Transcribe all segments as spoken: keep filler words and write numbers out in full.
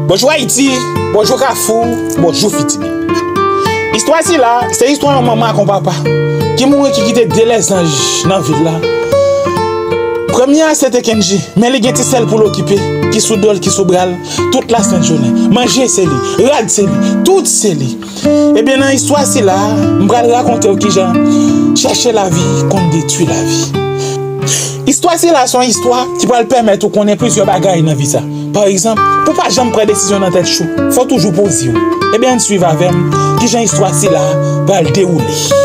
Bonjou Ayiti, bonjou Kafou, bonjou Fitimi. Istwa sila, se istwa yon manman ak yon papa ki mouri, ki kite de lèzanj nan vil la. Premye a se te Kendji, men li gen ti sè l pou l okipe, ki sou do l, ki sou bra l, tout lasent jounen. Manje se li, rad se li, tout se li. Ebyen, nan istwa sila, m pral rakonte w kijan chèche lavi konn detwi lavi. Istwa sila se yon istwa ki pral pèmèt ou konnen plizyè bagay nan vi sa. Pa egzanp, pou pa janm pran desizyon nan tèt chou, fò w toujou poze w. Ebyen, ann swiv avè m kijan istwa sila pral dewoule.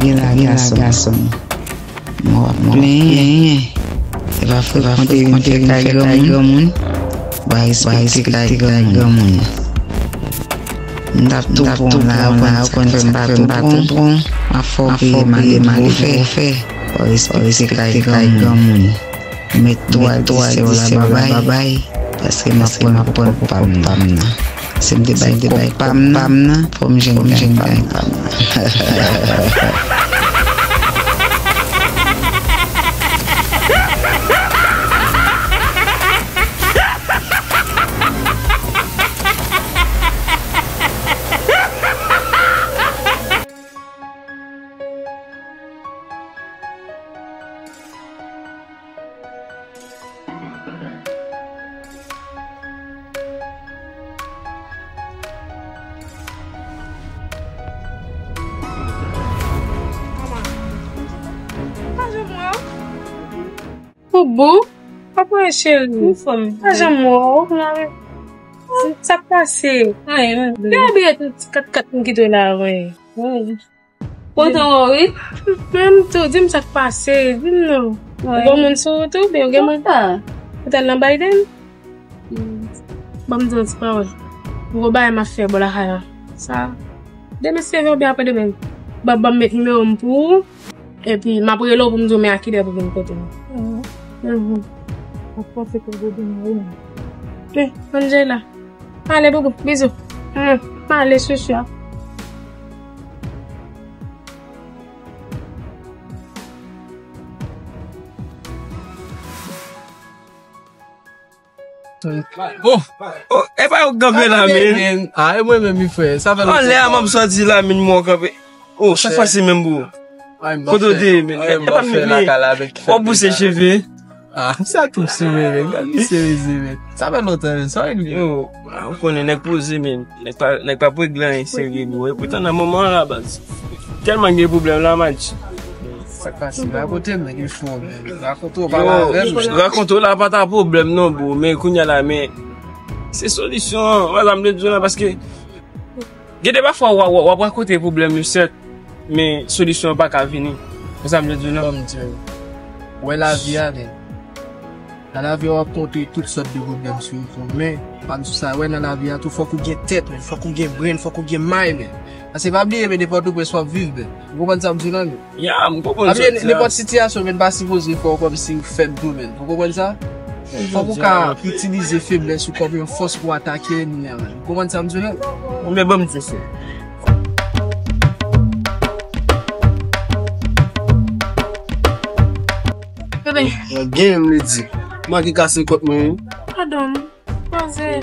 Lage la, gason. Mwen w ap plenyen. Se pa frekante vin fè kay granmoun. Ba respekte kay granmoun. M t ap tou pran la, ou konn sa k fè m pa tou pran. M ap fè w peye malè pou w fè. Ou respekte kay granmoun. Mèt tou a di sè w la babay, paske m ap pran kòb pa m nan. Si m te bay kòb pa m nan, fò m jwenn kay pa m nan. Ou bon? Papa cheri. Pa janm wè w. Sa k pase? Anyen, men. Gade ti kat kat m kite w la, wi. Kontan wè w, wi. Menm tou, di m sa k pase, di m non. Ou gen moun sou wout ou, oubyen ou gen moun? Ou t al nan Biden? Ban m di w ti pawòl. Gwo bagay m ap fè bò lakay la. Sa, demen si Dye vle oubyen apre demen. Ban, ban m met nimewo m pou ou. Epi, m ap rele w pou m di w men a kilè pou vin kote m. Mhm. M ap panse ke w dwe vin la, wi. Wi, Angela. M ale, boubou. Bizou. Mm, m ale, chouchou. Bon. Oh, e pa yo k kanpe la, men. Ah, e mwen menm, wi, frè. Sa fè lontan. Anlè a, m ap sòti la, men mwen kanpe. Oh, chak fwa se menm bro. Kote w te ye, men? E pa m, men. Ou bouse cheve. Ah, sa tou sou mwen, men. Gad li serye, men. Sa fè lontan, men. Sa regle. Yo, ou konnen nèg poze, men. Nèg pa, nèg pa pou regle anyen serye, bro. E poutan nan moman an la, baz. Tèlman gen pwoblèm la, match. Sa k pase? Rakonte m, nèg, yo cho, men. Rakonte w, pale avè m. Yo, rakonte w la pa ta pwoblèm non, bro. Men kounye a la, men se solisyon an, wè sa m vle di w la, paske gen de pafwa w, w, w ap rakonte pwoblèm yo, sèt, men solisyon an pa ka vini. Wè sa m vle di w la. Ban m di w. Wè lavi a, men. Nan lavi a, w ap kontre tout sòt de pwoblèm sou yon kou. Men, pa m di sa, wè nan lavi a tou, fòk ou gen tèt, men. Fòk ou gen brain, fòk ou gen may, men. Paske pa bliye, men, de Pòtoprens w ap viv, men. Ou konprann sa m di w la, men? Ya, m konprann sa w di la. Nenpòt sitiyasyon, men, pa sipoze fè w kòmsi ou fèb tou, men. Ou konprann sa? Fòk ou ka itilize feblès ou kòm yon fòs pou atake ènmi a, men. Ou konprann sa m di w la? Men ban m di w sa. Bebe. Gen, m le di. Manke kase kòt mwen, wi. Padon. Manzè.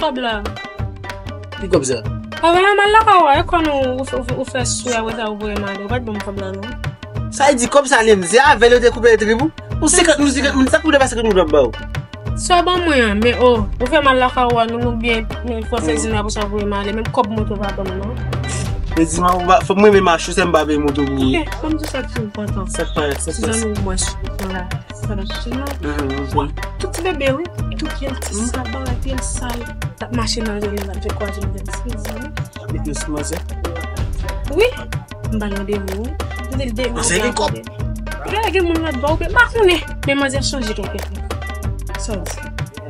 Kòb la. Ki kòb sa? Papa, m al lakay ou a, e kòb nou ou, ou, ou fè sou a, wè sa ou voye m ale. Ou pa t ban m kòb la, non. Sa vle di kòb sa, Len, se avè l yo te koupe trip ou? Ou senkant mil, senkant mil, sa k pou te pa senkant mil w ap ba w? Sa w ban mwen an, men o, ou fè m al lakay ou a, nou, nou byen, men fò fè zin apre sa ou voye m ale, menm kòb moto pa ban m, non. Men di m, fò mwen menm achte, se m pa peye moto pou ou. Ok, ban m di sa ki enpòtan. Sa k pa, sa k pa. Ti zanmi ou mwen sou la. Sa nan sou la. Mhm, mhm. Tout ti bebe, wi. Tout pye l ti sal, bagay pye l sal. L ap mache nan rele, l ap fè kwaze m, m di, wi. Ap met nou sou manzè? Wi. M ba l randevou, wi. M di l demen. Manzè gen kòb. Gade gen moun lòt bò, oubyen m pa konnen. Men manzè chanje kèk kèk. Sa w di?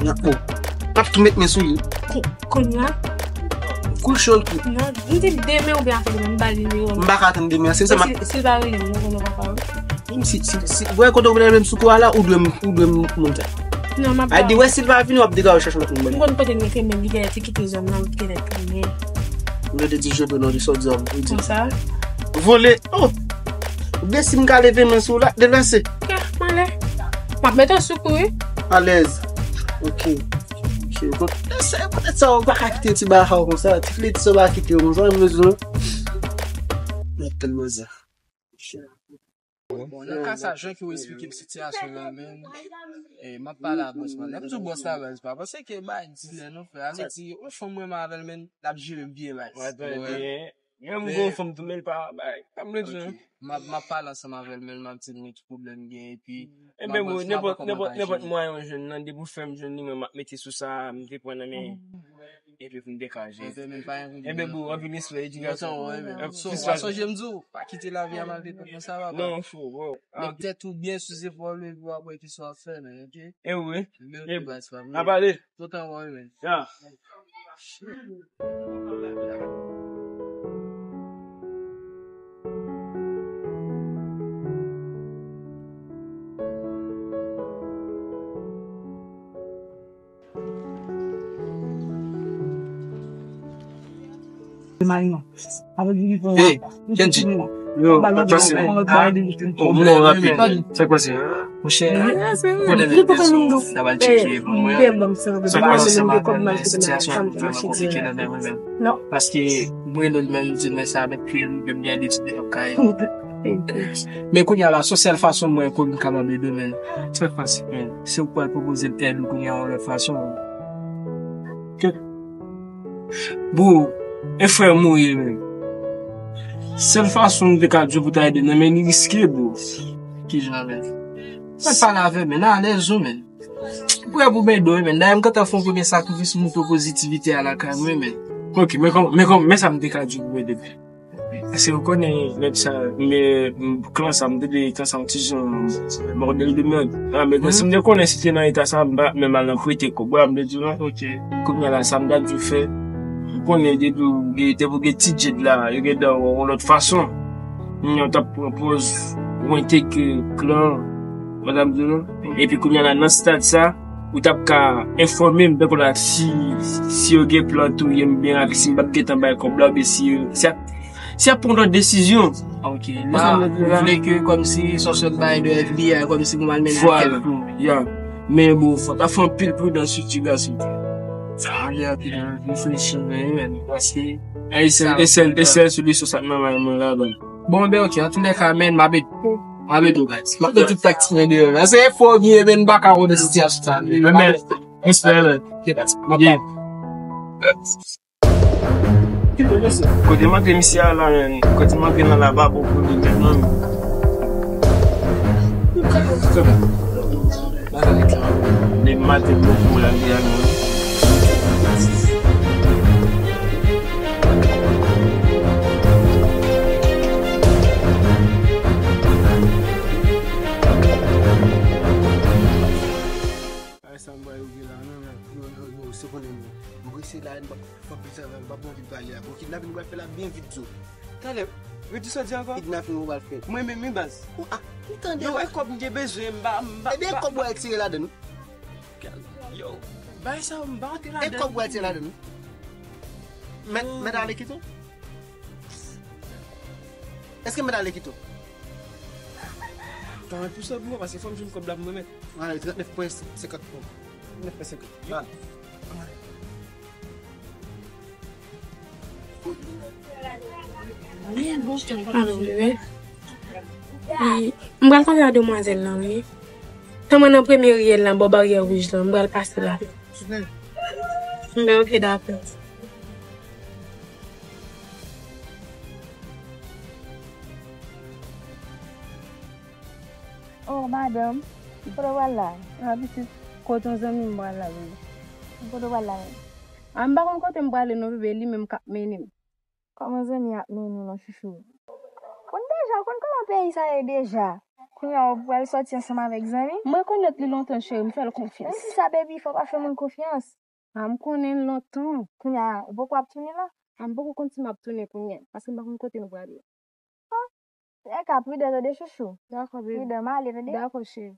Nan po. M ap tou met men sou li. Ko-, kounye a? Kou l cho l tou. Non, m di demen oubyen apre demen, m ba l nimewo m. M pa ka tann demen an, se sa m ap. Si, si l pa rele m, non, non, papa, wi. Menm si, si, si, wè kote w prale menm sou kou a la, ou dwe m, ou dwe m moun sa. Non, m ap ba l. A di, wè, si l pa vini, w ap degaje w chache lòt moun ban li. M konn kote l rete, men li genlè te kite zòn nan, li genlè tounen. Ou te di jete non, li sot zòn, ou di. Konsa? Vole, oh! Oubyen si m ka leve men sou w la, deplase. Ok, m ale. M ap mete w sou kou, wi. Alèz. Ok. Ok, bon. Sa, poutèt sa, ou pa ka kite ti bagay konsa. Ti flèt sa, ou pa kite yo konsa, m bezwen. Mwen tèlman za. Bon, nan ka sa, jan ke w esplike m sitiyasyon an, men, eh, m ap pale a bòs mwen. Lè m di w bòs la, baz, pa panse ke bay dilè nou fè. Sa vle di, yon fanm mwen avè l, men, l ap jere m byen, baz. Wè, trè byen. Menm gon fanm tou, men l pa bay. Sa m vle di, non. M ap, m ap pale ansanm avè l, men m ap di l men ki pwoblèm gen, epi m ap, m ap wè kòman l ka jere. Enben, bon, nenpòt, nenpòt, nenpòt mwayen w jwenn nan, depi w fè m jwenn li, mwen, m ap mete sou sa, m te pran nan men, epi m degaje. Enben, bon, anpil respè, edikasyon. Anpil respè. W ap sonje m di w, pa kite lavi a maltrete w konsa, papa. Non, fo, bro. Met tèt ou byen sou zepòl ou, epi w ap wè kisa w ap fè, men, ok? E wi. Mèsi, baz, pa vle. N ap pale. Tout anlè, men. Ya. Hey, Kendji. Yo, sa k pase? Oh, m wè w rapid. Sa k pase? Monchè, ou konnen menm kesyon, ta pral tcheke pou mwen. Sa k pase, se madanm mwen, sitiyasyon an vrèman konplike nan men mwen menm. Paske mwen rele l menm, m di l men sa, men pi m gen byen de ti de kay. Men kounye a la, se sèl fason mwen konn m kapab ede w, men. Sa k pase? Se ou k pral pwopoze l èd ou kounye a yon lòt fason. Bro, e frè m ou ye, men. Sèl fason m te ka di w pou ta ede, nan men li riske, bro. Kijan, men? Mwen pale avè w, men, nan alèz ou, men. Prè pou m ede w, men. Dayè, m gentan fè yon premye sakrifis, m montre w pozitivite a lakay mwen, men. Ok, men kòman, men kòman, men sa m te ka di w pou ede m. Paske ou konnen nèg sa, men, m, klan sa, m te de klan sa yon ti jan bòdèl de mèd. A, men si m te konnen si te nan eta sa, m pa menm al nan prete kòb. Wè, m te di w non. Ok. Kounye a la, sa m t ap di w fè, ou konnen depi w gen, depi w gen ti djed la, yo gen dan w yon lòt fason. Kounye a w t ap pran pòz, ou entegre klan, wè sa m di w non. Epi kounye a la, nan stad sa, ou t ap ka enfòme m, tankou la, si, si yo gen plan touye m, byen, ak si m p ap gentan bay kòb la, oubyen si, si y ap Si y ap pran lòt desizyon. Ok, la, ou vle ke kòmsi se yon sòt bagay de F B I, kòmsi pou m al mennen ankèt pou. Vwala, ya. Men bon, fò ta fè anpil pridans sou ti gason. Sa ale anpil reflechi, men, men, paske e sèl, e sèl, e sèl solisyon sa k nan may mwen la, ban. Bon, ben, ok, antoulèka, men, m ap ede, m ap ede w, guys. M ap ede tout taktik mwen deyò. Paske fò byen, men, m pa ka konnen sitiyasyon sa. Men, men, respè, men. Ok, guys, m ap ede. Kote m antre misye a la, men? Kote m antre nan la pa bon pou li menm, non, men. Stop. Bagay sa. Depi maten pou pou lage a nou. Ay, sa m ba yo gen la, non, non, non, non, non, se konnen m. M prese la, m pa, m pa, m pa anvi pale a. Bon, kidnapin pral fè la byen vit, zo. Talè, redi sa w di ankò? Kidnapin ou pral fè. Mwen menm, wi, baz. Ou, ah, ou tande la? Yo, e kòb m te bezwen, m ba, m ba. Ebyen, e kòb ou al tire ladann, wi. Yo, bay sa, m ba antre ladann. E kòb ou al tire ladann, wi. Mèt, mèt ale kite w? Èske mèt ale kite w? Ka mèt pou sa pou mwen, paske fò m jwenn kòb la pou mwen mèt. Ann ale trannèf pwen senkant pou mwen. Trannèf pwen senkant. Ba. Alo, wi. Wi, m pral pale a demwazèl lan, wi. Tann mwen nan premye riyèl lan, bò baryè wouj lan, m pral pase la. M ben, oke, dakò. Oh, madanm, kote w pral la? A, pitit, kote yon zanmi m pral la, wi. Kote w pral la menm? A, m pa konn kote m prale non, bebe, li menm k ap mennen m. Kòman zanmi ap mennen w non, chouchou? Konn deja, w konn kòman peyi sa ye deja. Kounye a, w pral sòti ansanm avèk zanmi? M rekonèt li lontan, cheri, m fè l konfyans. Menm si sa, baby, fò w pa fè moun konfyans. A, m konnen l lontan. Kounye a, ou poko ap tounen la? A, m poko konn si m ap tounen kounye a, paske m pa konn kote nou prale. Ah, e ka pride, tande, chouchou. Dakò, baby. Pride, m ale, tande. Dakò, cheri.